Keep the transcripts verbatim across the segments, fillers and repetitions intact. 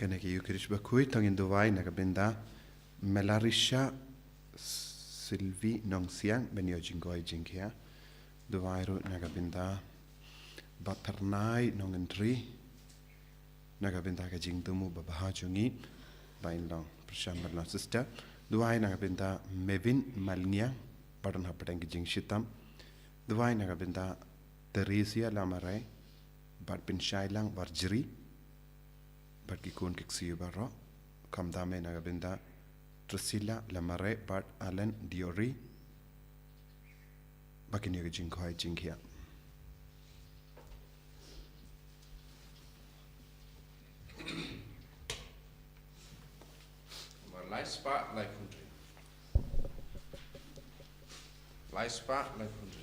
Kane ka Eucharist bakhuid, to ngin duwai na ka bynta Melarisha Sylvie Nongsiang, ban ïoh jingkoit jingkhiah. Duwai ruh na ka bynta Bah Phyrnai Nongentri, na ka bynta ka jingthmu babha jong ngi, ba in long pyrshang ban long sister. Duwai na ka bynta Mevin Malngiang, ba don hapdeng ka jingshitom. Duwai na ka bynta Theresia Lamare, bad Pynshailang Warjri, bad ki khun ki ksiew baroh. Khamtam eh na ka bynta Drusilla Lamare bad Alan Diori, ba kin ïoh ka jingkoit jingkhiah. Mar lai spah lai khyndai. Lai spah lai khyndai.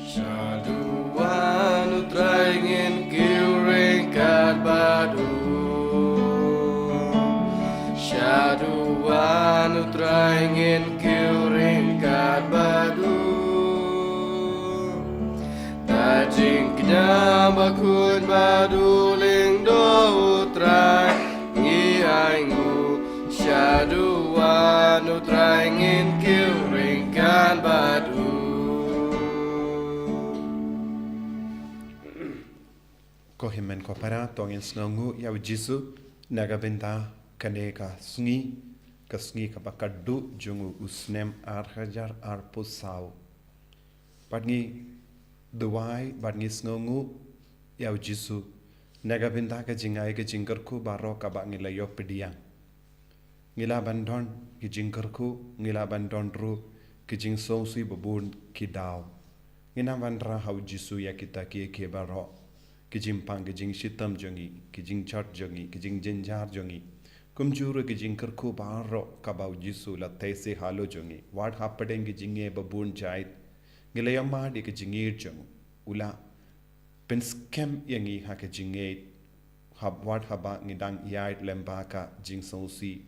Shaduwan U Trai, ngin kiew ryngkat bad u. Shaduwan U Trai, ngin kiew ryngkat bad u. Da jingkñia bakhuid bad u lyngdoh U Trai, ngi ainguh. Shaduwan U Trai, ngin kiew ryngkat bad u. Ko hynmen ko para, to ngin sngewnguh ïa U Jisu na ka bynta kane ka sngi, ka sngi kaba khatduh jong u snem ar hajar arphew saw. Bad ngi duwai, bad ngi sngewnguh ïa U Jisu na ka bynta ka jingai ka jingkyrkhu baroh kaba ngi la ïoh pdiang. Ngi lah ban don ki jingkyrkhu, ngi lah ban don ruh ki jingsngewsih ba bun ki daw. Ngi nang wanrah ha U Jisu ïa kita kiei kiei baroh. Ki jingpang, ki jingshitom jong ngi, ki jingjot jong ngi, ki jingjynjar jong ngi. Kumjuh ruh ki jingkyrkhu baroh kaba U Jisu la theh sha halor jong ngi. Wat hapdeng ki jingeh ba bun jait, ngi la ïohmad ïa ki jingïeit jong u. U la pynskhem ïa ngi ha ka jingngeit, hap wat haba ngi dang ïaid lem bad ka jingsngewsih,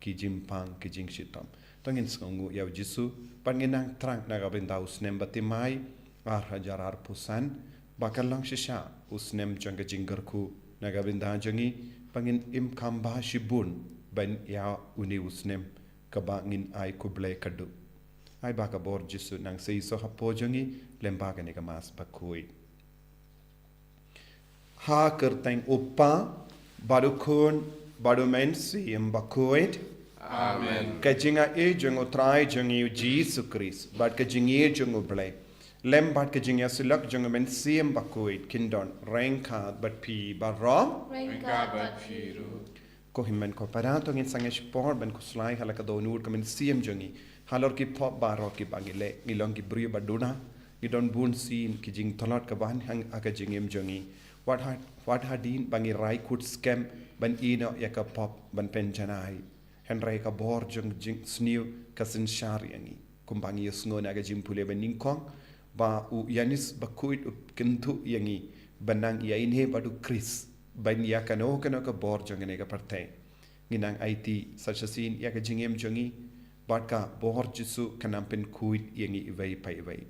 ki jingpang, ki jingshitom. To ngin sngewnguh ïa U Jisu, bad ngin nang thrang na ka bynta u snem Bathymmai ar hajar arphew san, ba kan long shisha u snem jong ka jingkyrkhu na ka bynta jong ngi, ba ngin im kham bha shibun ban ïa une u snem kaba ngin ai khublei khatduh. Ai ba ka bor Jisu nang sei sha hapoh jong ngi lem bad kane ka Mass bakhuid. Ha ka kyrteng U Kpa, bad U Khun, bad U Mynsiem Bakhuid. Amen. Ka jingaiei jong U Trai jong ngi U Jisu Khrist, bad ka jingïeit jong U Blei, lem bad ka jingïasyllok jong U Mynsiem Bakhuid, kin don ryngkat bad phi baroh. Ryngkat bad phi ruh. Ko hynmen ko para, to ngin sangeh shipor ban khuslai ha la ka dohnud ka mynsiem jong ngi halor ki pop baroh kiba ngi leh. Ngi long ki briew ba duna, ngi don bun sien ki jingtlot ka wan ha ka jingim jong ngi. Wat ha, wat hadien ba ngi rai kut skhem ban ïehnoh ïa ka pop ban pynjanai, hynrei ka bor jong ka jingsniew ka synshar ïa ngi. Kumba ngi ïohsngew na ka jingpule banyngkong, ba u Ïanis Bakhuid u kyntu ïa ngi ban nang ïaineh bad U Khrist ban ïa kano kano ka bor jong kane ka pyrthei. Ngin nang aiti sa shisien ïa ka jingim jong ngi, bad ka bor Jisu kan nang pynkhuid ïa ngi iwei pa iwei.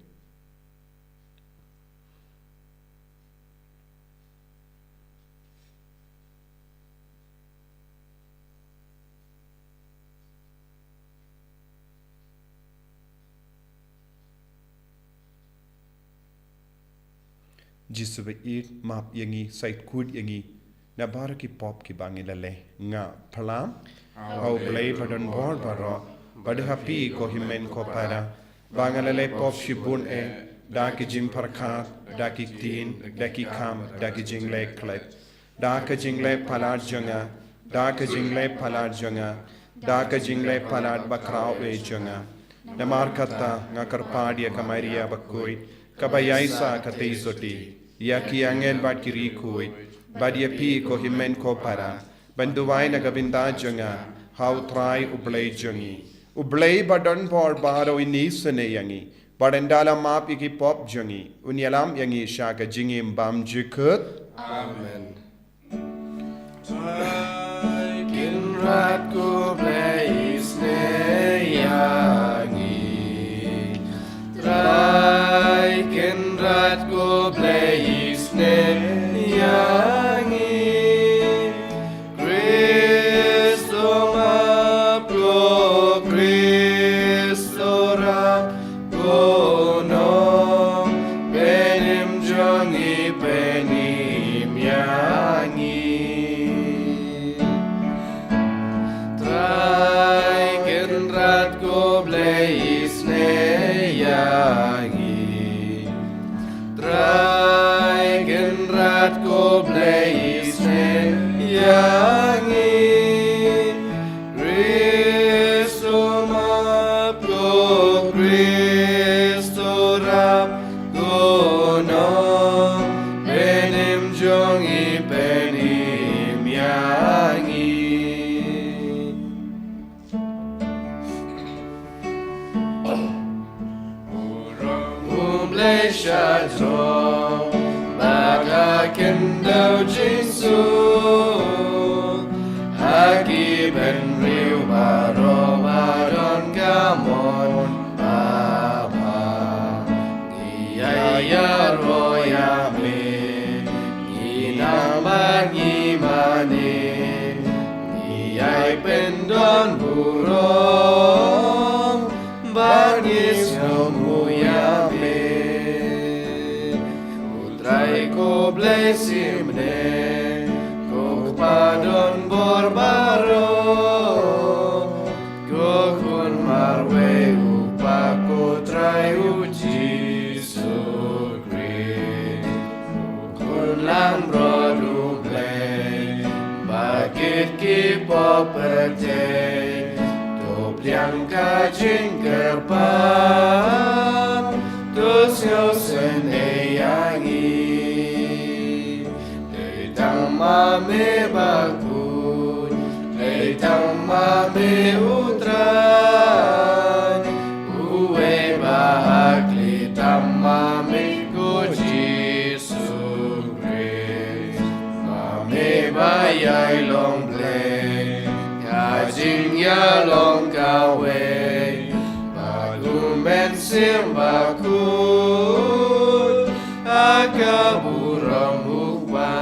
Jisu ba ïeit, map ïa ngi, sait kut ïa ngi na baroh ki pop kiba ngi la leh. Nga phla ha U Blei ba don bor baroh, bad ha phi ko hynmen ko para, ba nga la leh pop shibun eh, da ki jingpyrkhat, da ki ktien, da ki kam, da ki jingleh khlem. Da ka jingleh palat jong nga, da ka jingleh palat jong nga, da ka jingleh palat bakhraw eh jong nga. Namar kata nga kyrpad ïa ka Maria Bakhuid, kaba ïaisah katei sotti, ïa ki angel bad ki riewkhuid, bad ïa phi ko hynmen ko para, ban duwai na ka bynta jong nga ha U Trai U Blei jong ngi. U Blei ba don bor baroh un isynei ïa ngi, bad ynda la map ïa ki pop jong ngi, un ïalam ïa ngi sha ka jingim bymjukut. Amen. Trai Kynrad ko Blei isynei ïa ngi. Kynrad ko Blei isynei ïa ngi. Khrist u map, ko Khrist u rap, ko nongpynim jong ngi, pynim ïa ngi. Trai Kynrad ko Blei isynei ïa ngi. Trai Kynrad ko Blei isynei ïa ngi. Khrist u map, ko Khrist u rap, ko nongpynim jong ngi, pynim ïa ngi. Burom U Blei sha jrong bad ha khyndew jingsuk, ha ki bynriew baroh ba don ka mon babha. Ngi ïa ïaroh ïa me, ngi nang bad ngi mane, ngi ïai pyndonburom bad ngi sngewnguh ïa me. U Trai ko Blei symbai, ko Kpa donbor baroh, ko Khun marwei U Kpa, ko Trai U Jisu Khrist, u Khun langbrot U Blei, ba kit ki pop pyrthei, to pdiang ka jingkyrpad, to sngewsynei ïa ngi. Dei tang ma me bakhuid, dei tang ma me U Trai, uwei ba ha khlieh, tang ma me ko Jisu Khrist, ma me ba ïai long Blei, ka jingïalong kawei bad U Mynsiem Bakhuid, ha ka burom U Kpa.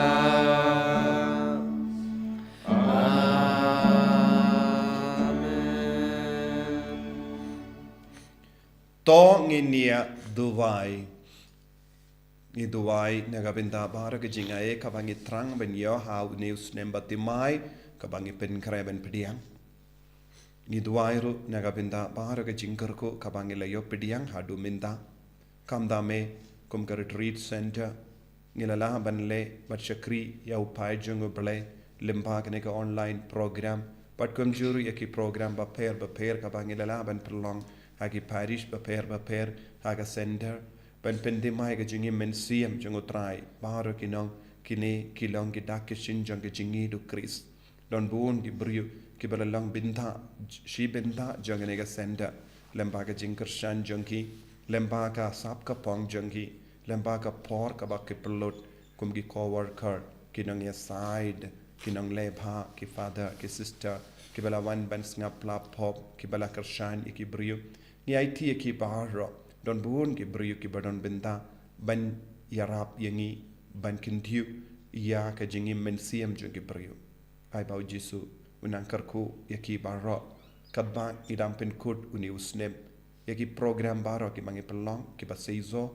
Amen. To ngin ïa duwai. Ngi duwai na ka bynta baroh ka jingaiei kaba ngi thrang ban ïoh ha une u snem ba thymmai kaba ngi pynkhreh ban pdiang. Ngi duwai ruh na ka bynta baroh ka jingkyrkhu kaba ngi la ïoh pdiang haduh mynta. Kumta me, kum ka retreat center, ngi la lah ban leh bad shakri ïa u paid jong U Blei lyngba kane ka online program, bad kumjuh ruh ïa ki program bapher bapher kaba ngi la lah ban pynlong ha ki parish bapher bapher, ha ka center, ban pynthymmai ka jingim mynsiem jong U Trai. Baroh ki nong kine ki long ki dak ki shin jong ka jingïeit u Khrist. Don bun ki briew kiba la long bynta, shi bynta jong kane ka center, lyngba ka jingkyrshan jong ki, lyngba ka sap ka phong jong ki, lyngba ka por kaba ki pynlut, kum ki co-worker, ki nongïasaid, ki nongleh bha, ki father, ki sister, kiba la wan ban sngap lap pop, kiba la kyrshan ïa ki briew. Ngi aiti ïa ki baroh, don bun ki briew kiba don bynta ban ïarap ïa ngi, ban kyntiew ïa ka jingim mynsiem jong ki briew. Ai ba U Jisu un nang kyrkhu ïa ki baroh, katba ngi dang pynkut une u snem, ïa ki program baroh kiba ngi pynlong, kiba seisoh,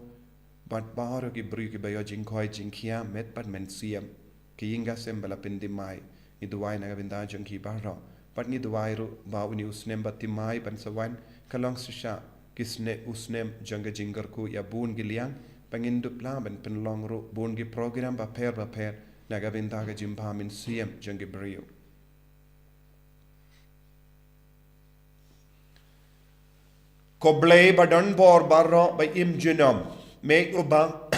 bad baroh ki briew kiba ïoh jingkoit jingkhiah met bad mynsiem, ki ïing ki sem ba la pynthymmai. Ngi duwai na ka bynta jong ki baroh. Bad ngi duwai ruh ba une u snem ba thymmai ban sa wan, kan long shisha ki sne-, u snem jong ka jingkyrkhu ïa bun ki liang, ba ngin dup lah ban pynlong ruh bun ki program bapher bapher na ka bynta ka jingbha mynsiem jong ki briew. Ko Blei ba don bor baroh ba im junom, me uba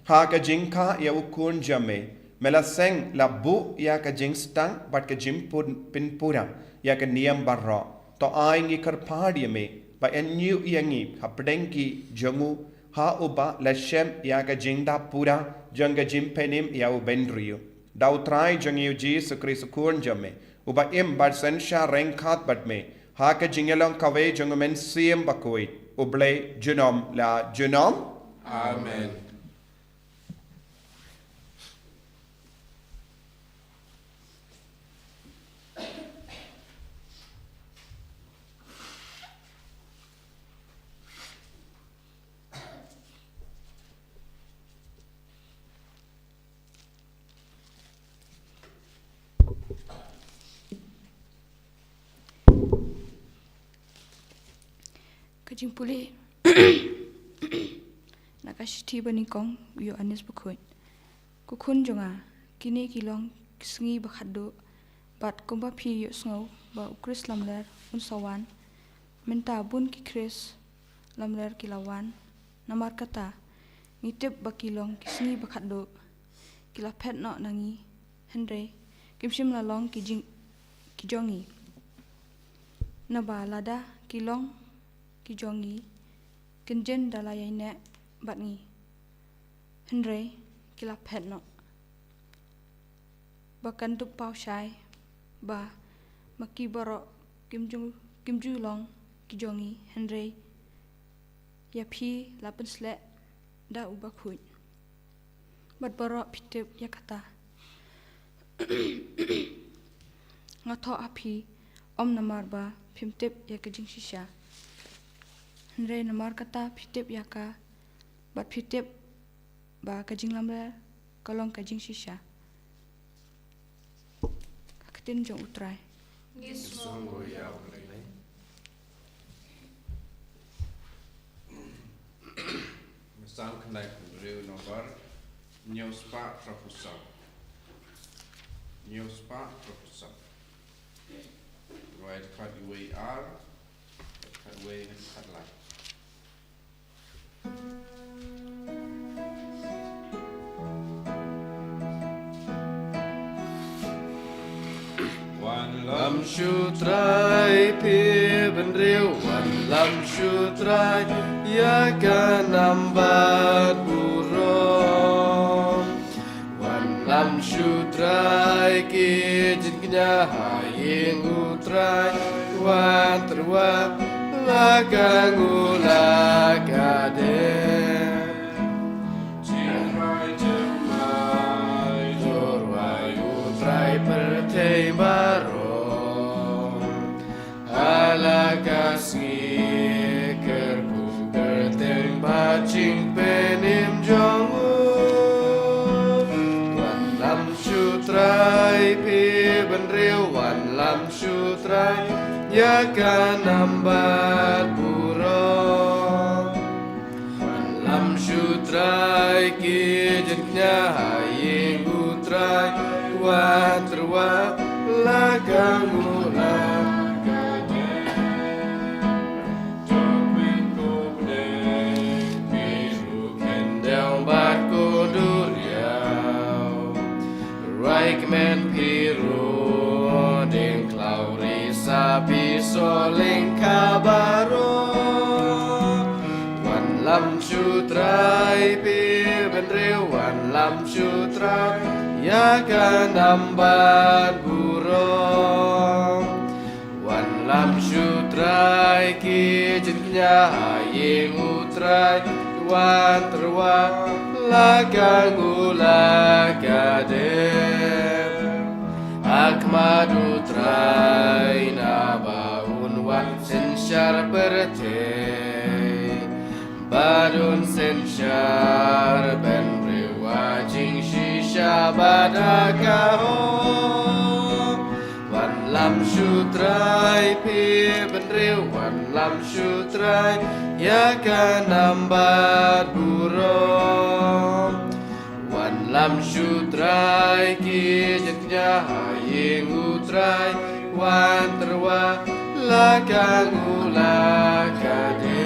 ha ka jingkha ïa u Khun jong me, me la seng la buh ïa ka jingstad bad ka jingpynpura ïa ka niam baroh. To ai ngi kyrpad ïa me ba ïaineh ïa ngi hapdeng ki jong u, ha uba la shem ïa ka jingdap pura jong ka jingpynim ïa u bynriew. Da u Trai jong ngi u Jisu Khrist u Khun jong me, uba im bad synshar ryngkat bad me ha ka jingïalong kawei jong u Mynsiem Bakhuid, U Blei junom la junom. Amen. Ka jingpule na ka shithi ba nyngkong u Ïoannis Bakhuid. Ko khun jong nga, kine ki long ki sngi ba khatduh, bad kumba phi ïohsngew ba u Khrist lamler un sa wan, mynta bun ki Khrist lamler ki la wan. Namar kata, ngi tip ba ki long ki sngi ba khatduh, ki la phet noh na ngi, hynrei kim shym la long ki jing, ki jong ngi. Naba lada ki long ki jong ngi, kynjin da la ïaineh bad ngi, hynrei ki la phet noh. Ba kan dup paw shai ba ma ki baroh kim ju, kim ju long ki jong ngi, hynrei ïa phi la pynsleh da u Bakhuid. Bad baroh phi tip ïa kata. Nga thoh ha phi, ym namar ba phim tip ïa ka jingshisha, hynrei namar kata phi tip ïa ka, bad phi tip ba ka jinglamler ka long ka jingshisha. Ka ktien jong U Trai. Ngi sngewbha ïa U Blei. Psalm khyndai phew hynriew, nombar hynñiew spah hynriew phew saw. Hynñiew spah hynriew phew saw. Rwai dkhot uwei ar, dkhot uwei ne dkhot lai. Wanlam shu Trai phi bynriew, wanlam shu Trai ïa ka nam bad burom. Wanlam shu Trai ki jingkñia ha ïing U Trai, wan tyrwa la ka nguh la ka dep. Jingrai jingmai to rwai U Trai pyrthei baroh. Ha la ka sngi kyrkhu kyrteng bad jingpynim jong u. Wanlam shu Trai phi bynriew, wanlam shu Trai ïa ka nam bad burom. Wanlam shu Trai ki jingkñia ha ïing U Trai, wan tyrwa la ka nguh la ka dep. To kmen ko bneng, phi ruh khyndew bad ko duriaw. Rwai kmen phi ruh, deng khlaw risa phi soh lyngkha baroh. Wanlam shu Trai phi bynriew, wanlam shu Trai ïa ka nam bad burom. Wanlam shu Trai ki jingkñia ha ïing U Trai, wan tyrwa la ka nguh la ka dep. Ha khmat U Trai naba un wan synshar pyrthei, bad un synshar bynriew ha jingshisha bad ha ka hok. Wanlam shu Trai phi bynriew, wanlam shu Trai ïa ka nam bad burom. Wanlam shu Trai ki jingkñia ha ïing U Trai, wan tyrwa la ka nguh la ka dep.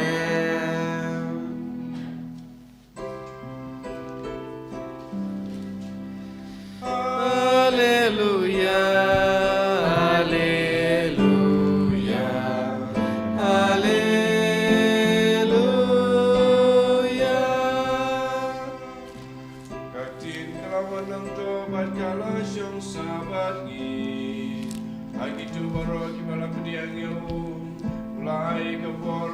Alleluia, alleluia, alleluia. Ka ktien ka la wan nangta bad ka la shong sa bad ngi. Ha kito baroh kiba la pdiang ïa u, u la ai ka bor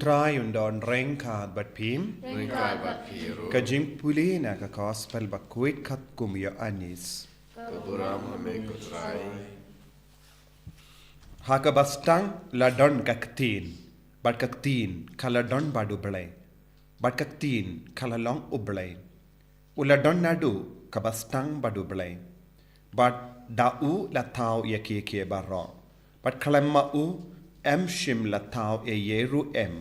Trai un don ryngkat bad phi. Ryngkat bad phi ruh. Ka jingpule na ka Gospel ba khuid katkum u Ïoannis. Ka burom ha me ko Trai. Ha kaba sdang la don ka Ktien, bad ka Ktien ka la don bad U Blei, bad ka Ktien ka la long U Blei. U la don naduh kaba sdang bad U Blei. Bad da u la thaw ïa kiei kiei baroh. Bad khlem ma u, ym shym la thaw ei ei ruh em.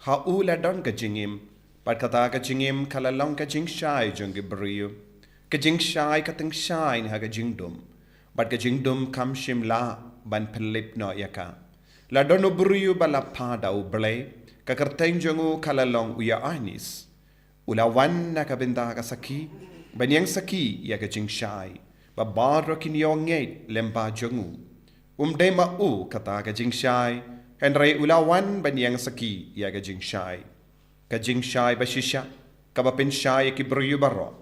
Ha u la don ka jingim, bad kata ka jingim ka la long ka jingshai jong ki briew. Ka jingshai ka tyngshaiñ ha ka jingdum, bad ka jingdum kam shym lah ban pynlip noh ïa ka. La don u briew ba la phah da U Blei, ka kyrteng jong u ka la long u Ïoannis. U la wan na ka bynta ka sakhi, ban ïeng sakhi ïa ka jingshai, ba baroh kin ïoh ngeit lyngba jong u. Um dei ma u kata ka jingshai, hynrei u la wan ban ïeng sakhi ïa ka jingshai. Ka jingshai ba shisha, kaba pynshai ïa ki briew baroh,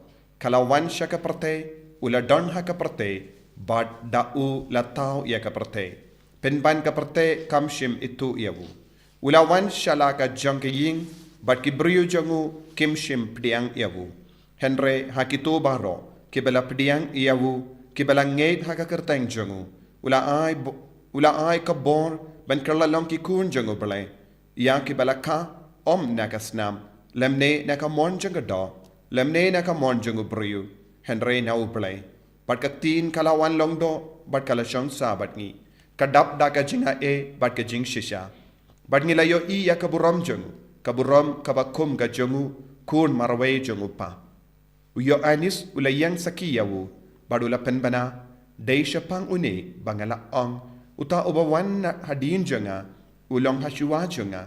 ka la wan sha ka pyrthei, u la don ha ka pyrthei, bad da u la thaw ïa ka pyrthei. Pynban ka pyrthei kam shym ithuh ïa u. U la wan sha la ka jong ka ïing, bad ki briew jong u kim shym pdiang ïa u. Hynrei ha kito baroh kiba la pdiang ïa u, kiba la ngeit ha ka kyrteng jong u, u la ai bo-, u la ai ka bor ban kylla long ki khun jong U Blei, ïa kiba la kha, ym na ka snam, lymne na ka mon jong ka doh, lymne na ka mon jong u briew, hynrei na U Blei. Bad ka Ktien ka la wan long doh, bad ka la shong sah bad ngi. Ka dap da ka jingai ei bad ka jingshisha. Bad ngi la ïohi ïa ka burom jong u, ka burom kaba kum ka jong u Khun marwei jong u Kpa. U Ïoannis u la ïeng sakhi ïa u, bad u la pynbna, dei shaphang une ba nga la ong, uta uba wan na hadien jong nga, u long ha shuwa jong nga,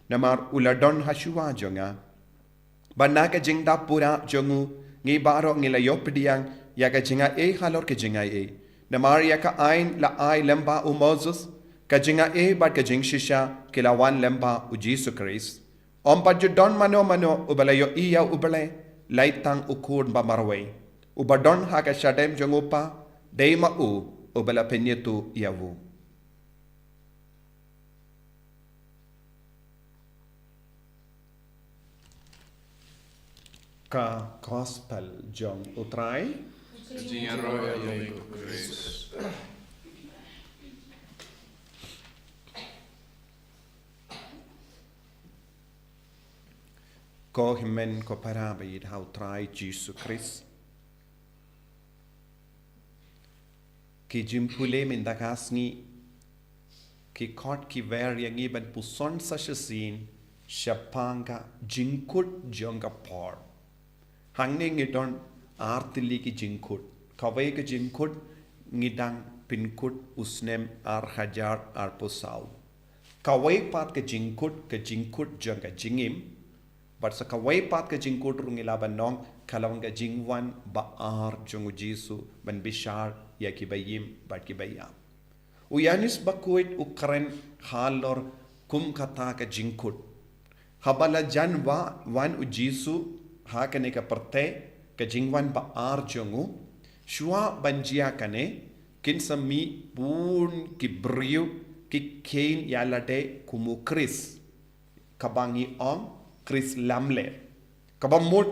namar u la don ha shuwa jong nga. Bad na ka jingdap pura jong u, ngi baroh ngi la ïoh pdiang ïa ka jingai ei halor ka jingai ei. Namar ïa ka aiñ la ai lyngba u Moses, ka jingai ei bad ka jingshisha ki la wan lyngba u Jisu Khrist. Ym pat ju don mano mano uba la ïohi ïa U Blei, lait tang u Khun ba marwei, uba don ha ka shadem jong u Kpa, dei ma u uba la pynïathuh ïa u. Ka Gospel jong u Trai. Ka jingïaroh ïa me ko Khrist. Ko hynmen ko para ba ïeit ha u Trai Jisu Khrist. Ki jingpule mynta ka sngi ki khot ki wer ïa ngi ban puson sa shisien shaphang ka jingkut jong ka por. Hangne ngi don ar tylli ki jingkut. Kawei ka jingkut ngi dang pynkut u snem ar hajar arphew saw. Kawei pat ka jingkut, ka jingkut jong ka jingim. Bad sa kawei pat ka jingkut ruh ngi lah ban ong ka long ka jingwan ba ar jong u Jisu ban bishar ïa kiba im bad kiba ïap. U Ïoannis Bakhuid u kren halor kum kata ka jingkut. Haba la jan wa-, wan u Jisu ha kane ka pyrthei, ka jingwan ba ar jong u, shuwa ban jia kane, kin sa mih bun ki briew ki kheiñ ïa lade kum u Khrist. Kaba ngi ong Khrist lamler. Kaba mut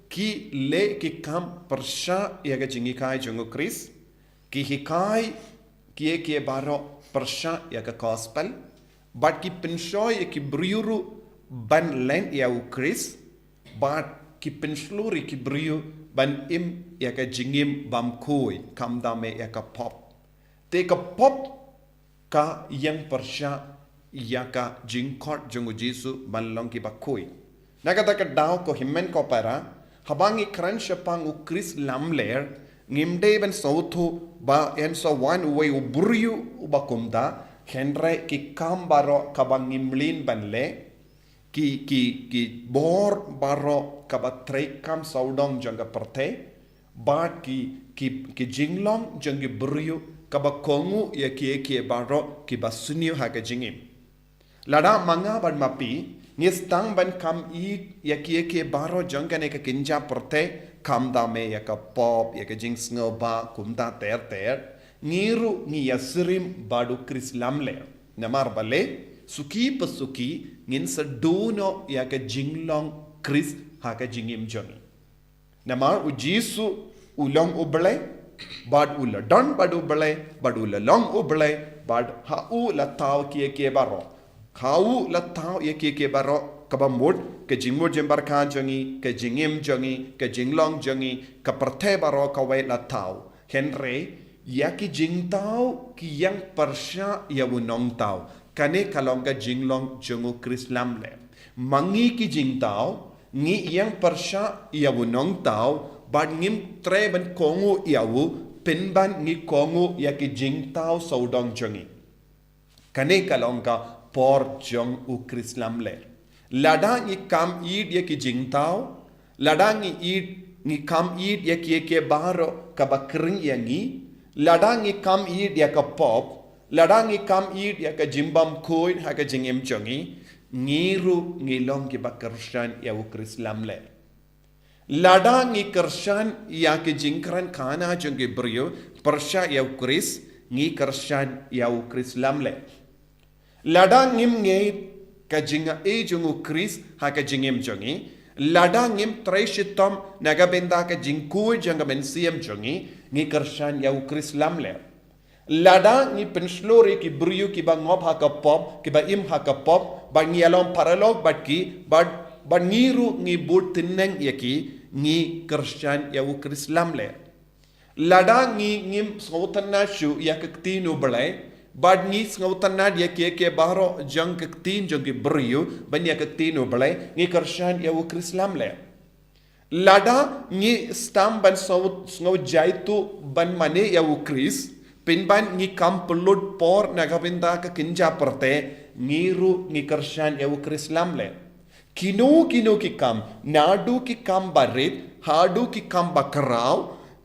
ki leh ki kam pyrshah ïa ka jinghikai jong u Khrist, ki hikai kiei kiei baroh pyrshah ïa ka Gospel, bad ki pynshoi ïa ki briew ruh ban len ïa u Khrist, bad ki pynshlur ïa ki briew ban im ïa ka jingim bymkhuid, khamtam eh ïa ka pop. Te ka pop ka ïeng pyrshah ïa ka jingkhot jong u Jisu ban long kiba khuid. Na kata ka daw ko hynmen ko para, haba ngi kren shaphang u Khrist lamler, ngim dei ban sngewthuh ba yn sa wan uwei u briew uba kumta, hynrei ki kam baroh kaba ngim leh ban leh, ki, ki, ki bor baroh kaba treikam sawdong jong ka pyrthei, bad ki, ki, ki jinglong jong ki briew kaba kohnguh ïa kiei kiei baroh kiba sniew ha ka jingim. Lada ma nga bad ma phi, ngi sdang ban kham ïeit ïa kiei kiei baroh jong kane ka kynja pyrthei, khamtam eh ïa ka pop, ïa ka jingsngewbha, kumta ter ter, ngi ruh ngi ïasyriem bad u Khrist lamler. Namar balei, Suki pa suki, ngin sa duh noh ïa ka jinglong Khrist ha ka jingim jong ngi. Namar u Jisu u long u Blei, bad u la don bad u Blei, bad u la long u Blei, bad ha u la thaw kiei kiei baroh. Ha u la thaw ïa kiei kiei baroh, kaba mut, ka jingmut jingpyrkhat jong ngi, ka jingim jong ngi, ka jinglong jong ngi, ka pyrthei baroh kawei la thaw. Hynrei, ïa ki jingthaw ki ïeng pyrshah ïa u nongthaw. Kane ka long ka jinglong jong u Khrist lamler. Ma ngi ki jingthaw, ngi ïeng pyrshah ïa u nongthaw, bad ngim treh ban kohnguh ïa u, pynban ngi kohnguh ïa ki jingthaw sawdong jong ngi. Kane ka long ka por jong u Khrist lamler. Lada ngi kam ïeit ïa ki jingthaw, lada ngi ïeit, ngi kam ïeit ïa kiei kiei baroh kaba khring ïa ngi, lada ngi kam ïeit ïa ka pop, lada ngi kam ïeit ïa ka jingbym khuid ha ka jingim jong ngi, ngi ruh ngi long kiba kyrshan ïa u Khrist lamler. Lada ngi kyrshan ïa ki jingkren khana jong ki briew, pyrshah ïa u Khrist, ngi kyrshan ïa u Khrist lamler. Lada ngim ngeit ka jingai jong u Khrist ha ka jingim jong ngi, lada ngim trei shitom na ka bynta ka jingkhuid jong ka mynsiem jong ngi, ngi kyrshan ïa u Khrist lamler. Lada ngi pynshlur ïa ki briew kiba ngop ha ka pop, kiba im ha ka pop, bad ngi ïalong paralok bad ki, bad, bad ngi ruh ngi bud tneng ïa ki, ngi kyrshan ïa u Khrist lamler. Lada ngi ngim sngewtynnad shuh ïa ka ktien u Blei, bad ngi sngewtynnad ïa kiei kiei baroh jong ka ktien jong ki briew, ban ïa ka ktien u Blei, ngi kyrshan ïa u Khrist lamler. Lada ngi sdang ban sngew, sngew jaituh ban mane ïa u Khrist, pynban ngi kam pynlut por na ka bynta ka kynja pyrthei, ngi ruh ngi kyrshan ïa u Khrist lamler. Kino kino ki kam, naduh ki kam barit haduh ki kam bakhraw,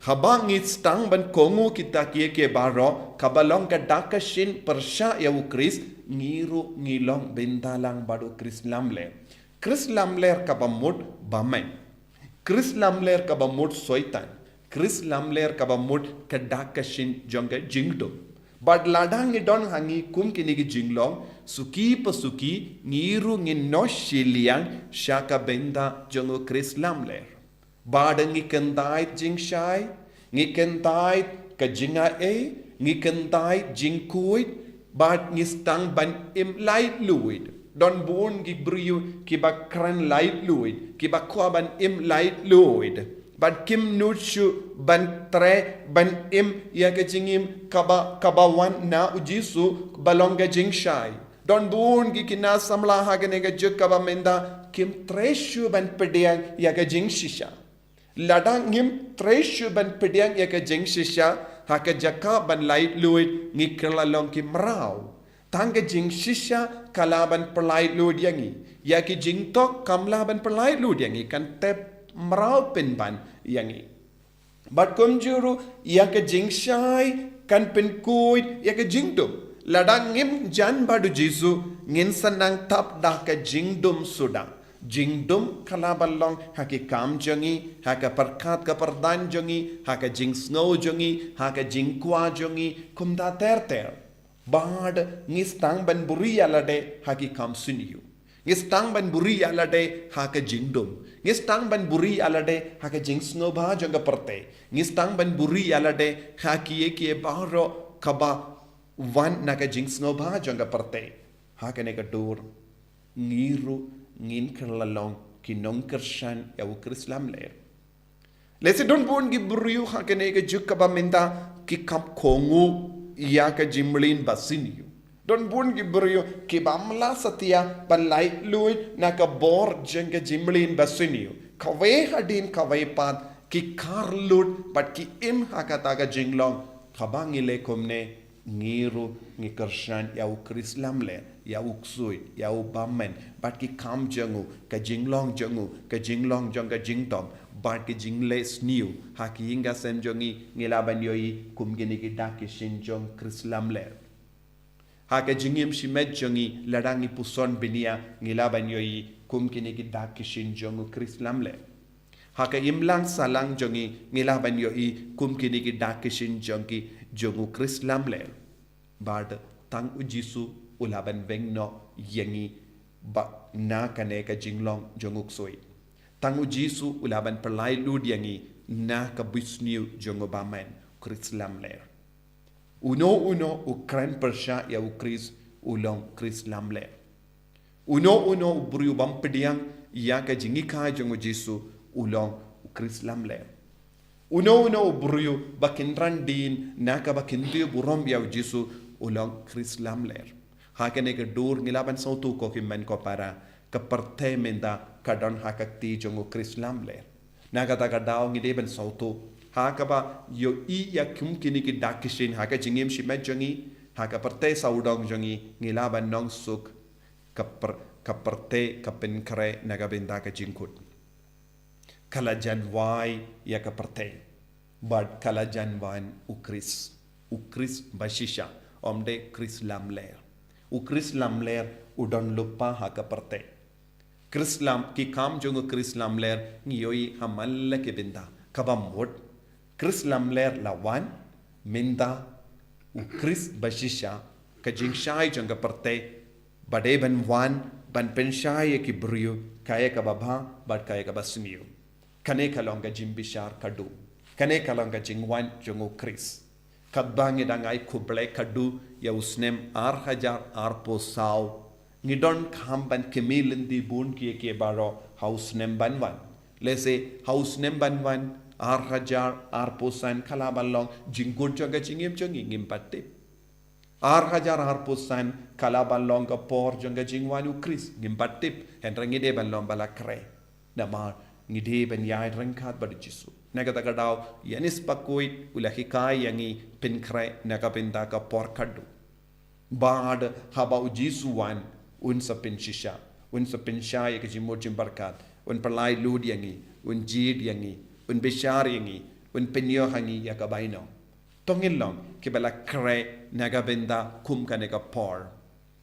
haba ngi sdang ban kohnguh kita kiei kiei baroh, kaba long ka dak ka shin pyrshah ïa u Khrist, ngi ruh ngi long bynta lang bad u Khrist lamler. Khrist lamler kaba mut bymman. Khrist lamler kaba mut Soitan. Khrist lamler kaba mut ka dak ka shin jong ka jingdum. Bad lada ngi don ha ngi kum kine ki jinglong, suki pa suki, ngi ruh ngin noh shiliang sha ka bynta jong u Khrist lamler. Bad ngi kyntait jingshai, ngi kyntait ka jingai, ngi kyntait jingkhuid, bad ngi sdang ban im laitluid. Don bun ki briew kiba kren laitluid, kiba kwah ban im laitluid. Bad kim nud shuh ban treh ban im ïa ka jingim kaba, kaba wan na u Jisu ba long ka jingshai. Don bun ki khynnah samla ha kane ka juk kaba mynta kim treh shuh ban pdiang ïa ka jingshisha. Lada ngim treh shuh ban pdiang ïa ka jingshisha, ha ka jaka ban laitluid ngi kylla long ki mraw. Tang ka jingshisha ka lah ban pyllaitluid ïa ngi. Ïa ki jingthok kam lah ban pyllaitluid ïa ngi, kan tep mraw pynban ïa ngi. Bad kumjuh ruh ïa ka jingshai kan pynkhuid ïa ka jingdum. Lada ngim jan bad u Jisu, ngin sa nang thap da ka jingdum suda. Jingdum ka lah ban long ha ki kam jong ngi, ha ka pyrkhat ka pyrdan jong ngi, ha ka jingsngew jong ngi, ha ka jingkwah jong ngi, kumta ter ter. Bad ngi sdang ban buhrieh ïalade ha ki kam sniew. Ngi sdang ban buhrieh ïalade ha ka jingdum. Ngi sdang ban buhrieh ïalade ha ka jingsngewbha jong ka pyrthei. Ngi sdang ban buhrieh ïalade ha kiei kiei baroh kaba wan na ka jingsngewbha jong ka pyrthei. Ha kane ka dur, ngi ruh ngin kylla long ki nongkyrshan ïa u Khrist lamler. Lehse don bun ki briew ha kane ka juk kaba mynta ki kam kohnguh ïa ka jingmlien basniew. Don bun ki briew ki bym lah satia ban laitluid na ka bor jong ka jingmlien basniew. Kawei hadien kawei pat ki khar lut bad ki im ha kata ka jinglong. Haba ngi leh kumne, ngi ruh ngi kyrshan ïa u Khrist lamler, ïa u ksuid, ïa u bymman, bad ki kam jong u, ka jinglong jong u, ka jinglong jong ka jingdum, bad ka jingleh sniew, ha ki ïing ka sem jong ngi, ngi lah ban ïohi kum kine ki dak ki shin jong u Khrist lamler. Ha ka jingim shimet jong ngi, lada ngi puson bniah, ngi lah ban ïohi kum kine ki dak ki shin jong u Khrist lamler. Ha ka imlang sahlang jong ngi, ngi lah ban ïohi kum kine ki dak ki shin jong ki, jong u Khrist lamler. Bad tang u Jisu u lah ban weng noh ïa ngi ba na kane ka jinglong jong u ksuid. Tang u Jisu u lah ban pynlait lut ïa ngi na ka bunsniew jong u bymman, Khrist lamler. Uno uno u kren pyrshah ïa u Khrist u long Khrist lamler. Uno uno u briew bym pdiang ïa ka jinghikai jong u Jisu u long u Khrist lamler. Uno uno u briew ba kynran dien na kaba kyntiew burom ïa u Jisu u long Khrist lamler. Ha kane ka dur ngi lah ban sngewthuh ko hynmen ko para, ka pyrthei mynta ka don ha ka kti jong u Khrist lamler. Na kata ka daw ngi dei ban sngewthuh ha kaba ïohi ïa kum kine ki dak ki shin ha ka jingim shimet jong ngi, ha ka pyrthei sawdong jong ngi, ngi lah ban nongsuk ka pyr-, ka pyrthei ka pynkhreh na ka bynta ka jingkut. Ka la jan wai ïa ka pyrthei bad ka la jan wan u Khrist. U Khrist bashisha, ym dei Khrist lamler. U Khrist lamler u don lypa ha ka pyrthei. Khrist lam, ki kam jong u Khrist lamler ngi ïohi ha man la ki bynta. Kaba mut Khrist lamler la wan, mynta u Khrist bashisha, ka jingshai jong ka pyrthei ba dei ban wan ban pynshai ïa ki briew, ka ïa kaba bha bad ka ïa kaba sniew. Kane ka long ka jingbishar kadu. Kane ka long ka jingwan jong u Khrist. Katba ngi dang ai khublei kadu ïa u snem ar hajar arphew saw, ngi donkam ban kmie lynti bun kiei kiei baroh ha u snem ban wan. Lehse ha u snem ban wan, ar hajar arphew san ka lah ban long jingkut jong ka jingim jong ngi, ngim pat tip. Ar hajar arphew san ka lah ban long ka por jong ka jingwan u Khrist, ngim pat tip, hynrei ngi dei ban long ba la khreh. Namar ngi dei ban ïaid ryngkat bad u Jisu. Na kata ka daw, Ïoannis Bakhuid u la hikai ïa ngi pynkhreh na ka bynta ka por kadu. Bad haba u Jisu wan, un sa pynshisha, un sa pynshai ïa ka jingmut jingpyrkhat, un pynlait lut ïa ngi, un jied ïa ngi, un bishar ïa ngi, un pynïoh ha ngi ïa ka bainong. To ngin long kiba la khreh na ka bynta kum kane ka por.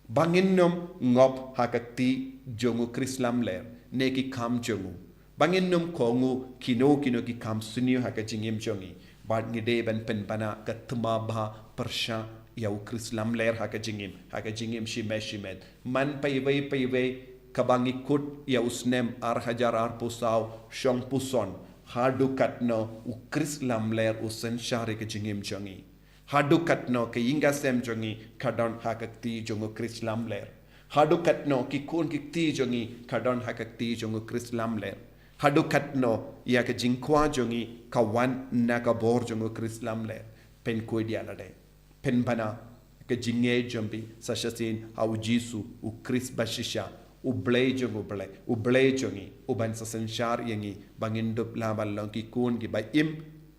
Ba ngin ym ngop ha ka kti jong u Khrist lamler ne ki kam jong u. Ba ngin ym kohnguh kino kino ki kam sniew ha ka jingim jong ngi. Bad ngi dei ban pynbna ka thma bha pyrshah ïa u Khrist lamler ha ka jingim, ha ka jingim shimet shimet. Man paiwei paiwei kaba ngi kut ïa u snem ar hajar arphew saw shong puson, haduh katno u Khrist lamler u synshar ïa ka jingim jong ngi. Haduh katno ka ïing ka sem jong ngi ka don ha ka kti jong u Khrist lamler. Haduh katno ki khun ki kti jong ngi ka don ha ka kti jong u Khrist lamler. Haduh katno ïa ka jingkwah jong ngi ka wan na ka bor jong u Khrist lamler. Pynkhuid ïa lade. Pynbna ka jingngeit jong phi sa shisien ha u Jisu, u Khrist bashisha, u Blei jong u Blei, u Blei jong ngi, u ban sa synshar ïa ngi, ba ngin dup lah ban long ki khun kiba im,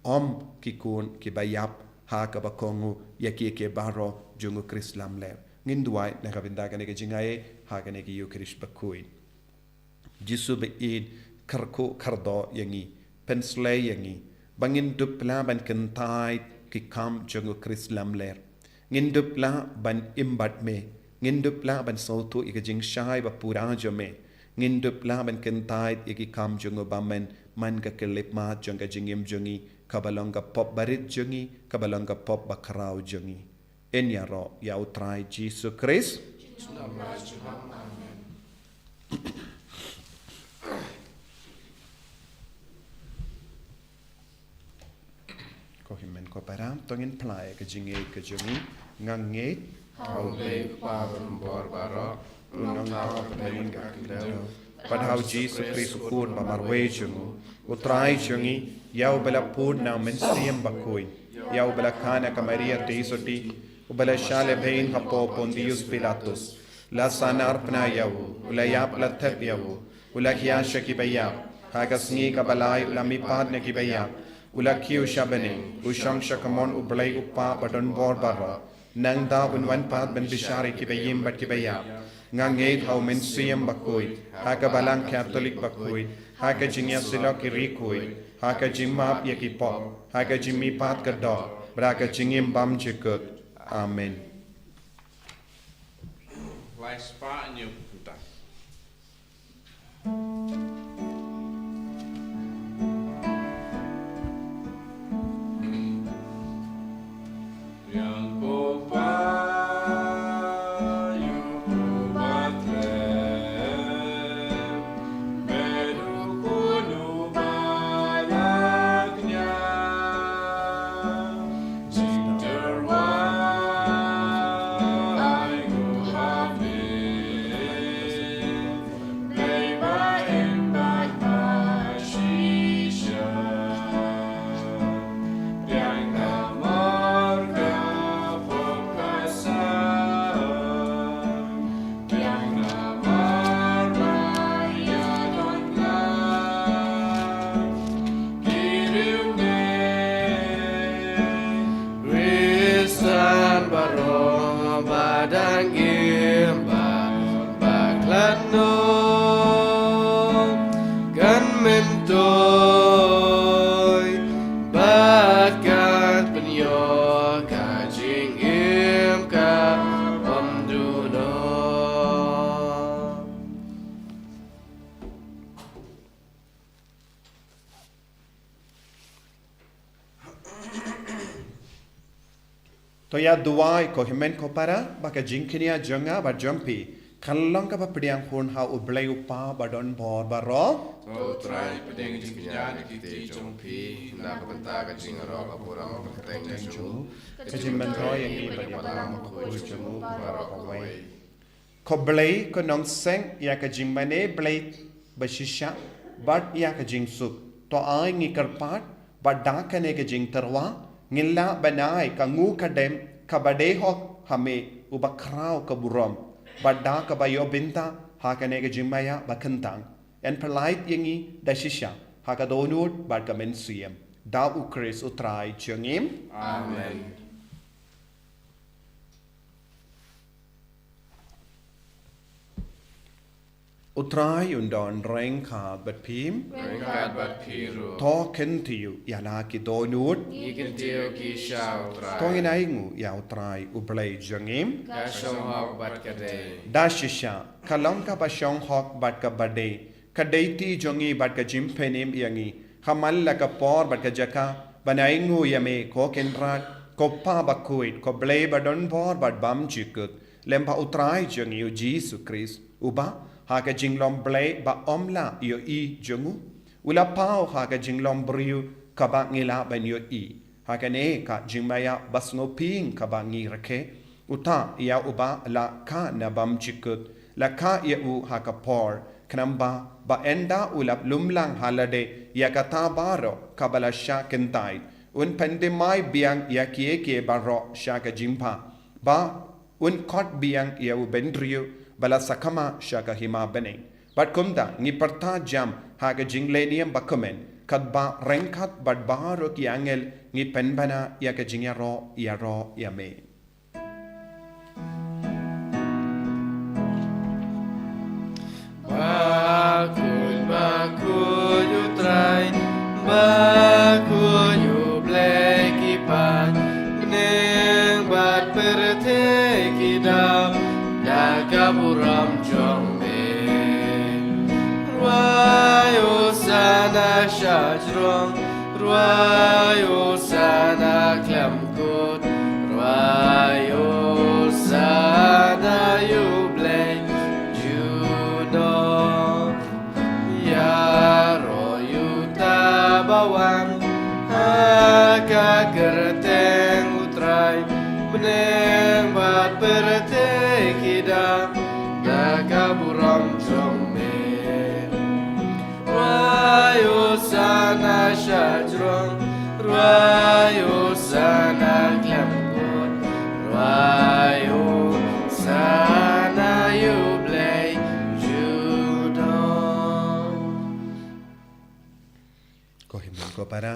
ym ki khun kiba ïap, ha kaba kohnguh ïa kiei kiei baroh jong u Khrist lamler. Ngin duwai na ka bynta kane ka jingaiei ha kane ka Ïukharist bakhuid. Jisu ba ïeit, kyrkhu kyrdoh ïa ngi, pynshlei ïa ngi ba ngin dup lah ban kyntait ki kam jong u Khrist lamler. Ngin dup lah ban im bad me, ngin dup lah ban sngewthuh ïa ka jingshai ba pura jong me. Ngin dup lah ban kyntait ïa ki kam jong u bymman man ka khyllipmat jong ka jingim jong ngi, kaba long ka pop barit jong ngi, kaba long ka pop bakhraw jong ngi. Yn ïaroh ïa u Trai Jisu Khrist. Ko hynmen ko para, to ngin phla ïa ka jingngeit ka jong ngi. Nga ngeit ha U Blei Kpa Baroh, U Nongthaw Kynrad ka Kynrad, bad ha U Jisu Khrist U Khun ba marwei jong U, U Trai jong ngi, ïa uba la pud na U Mynsiem Bakhuid, ïa uba la kha na ka Maria Theisotti, uba la shah lehbeiñ hapoh Pontius Pilatus, la sahnarphna ïa U, u la ïap, la thep ïa U, u la hiar sha kiba ïap, ha ka sngi kaba lai u la mihpat na kiba ïap, u la kiew sha bneng, u shong sha kamon U Blei U Kpa Badonbor Baroh. Nangta un wan pat ban bishar ïa kiba im bad kiba ïap. Nga ngeit ha U Mynsiem Bakhuid, ha ka Balang Katholik bakhuid, ha ka jingïasyllok ki riewkhuid, ha ka jingmap ïa ki pop, ha ka jingmihpat ka doh, bad ha ka jingim bymjukut. Amen. Lai spah ñiew phew khyndai. Yang ko pa, yu Ïa duwai ko hynmen ko para, ba ka jingkñia jong nga bad jong phi kan long kaba pdiang hun ha U Blei U Kpa ba don bor baroh. To U Trai pdiang jingkñia na ki kti jong phi na ka bynta ka jingïaroh ka burom kyrteng jong u, ka jingmyntoi ïa ngi bad ïa ka balang bakhuid jong u baroh kawei. Ko Blei, ko Nongseng ïa ka jingmane Blei bashisha bad ïa ka jingsuk, to ai ngi kyrpad ba da kane ka jingtyrwa ngin lah ban ai ka nguh ka dem kaba dei hok ha me, uba khraw ka burom, bad da kaba ïoh bynta ha kane ka jingmaïa ba kyntang, yn pyllait ïa ngi da shisha ha ka dohnud bad ka mynsiem. Da U Khrist U Trai jong ngi. Amen. U Trai un don ryngkat bad phi. Ryngkat bad phi ruh. To kyntiew ïa la ki dohnud. Ngi kyntiew ki sha U Trai. To ngin ainguh ïa U Trai U Blei jong ngi. Ka shong hok bad ka dei. Da shisha ka long kaba shong hok bad kaba dei, ka dei ti jong ngi bad ka jingpynim ïa ngi, ha man la ka por bad ka jaka, ban ainguh ïa me ko Kynrad, ko Kpa bakhuid, ko Blei ba don bor bad bymjukut, lem bad U Trai jong ngi U Jisu Khrist, uba ha ka jinglong Blei ba ym lah ïohi jong u, u la paw ha ka jinglong briew kaba ngi lah ban ïohi. Ha kane ka jingmaïa ba sngewbha kaba ngi rakhe, uta ïa uba la kha na bymjukut, la kha ïa u ha ka por, khnang ba, ba ynda u la lumlang ha lade ïa kata baroh kaba la shah kyntait, un pyndem mai biang ïa kiei kiei baroh sha ka jingbha, ba un khot biang ïa u bynriew ba la sakma sha ka hima bneng. Bad kumta ngi pyrta jam ha ka jinglehniam bakmen, katba ryngkat bad baroh ki angel ngi pynbna ïa ka jingïaroh ïaroh ïa me. Bakhuid, bakhuid U Trai, bakhuid U Blei ki paid, bneng bad pyrthei ki dap da ka burom jong me. Rwai Hosana sha jrong, rwai Hosana khlem kut, rwai Hosana ïa U Blei junom. Ïaroh ïa uta ba wan ha ka kyrteng U Trai, bneng bad pyrthei ki dap da ka burom jong me. Rwai Hosana sha jrong, rwai Hosana khlem kut, rwai Hosana ïa U Blei junom. Ko hynmen ko para,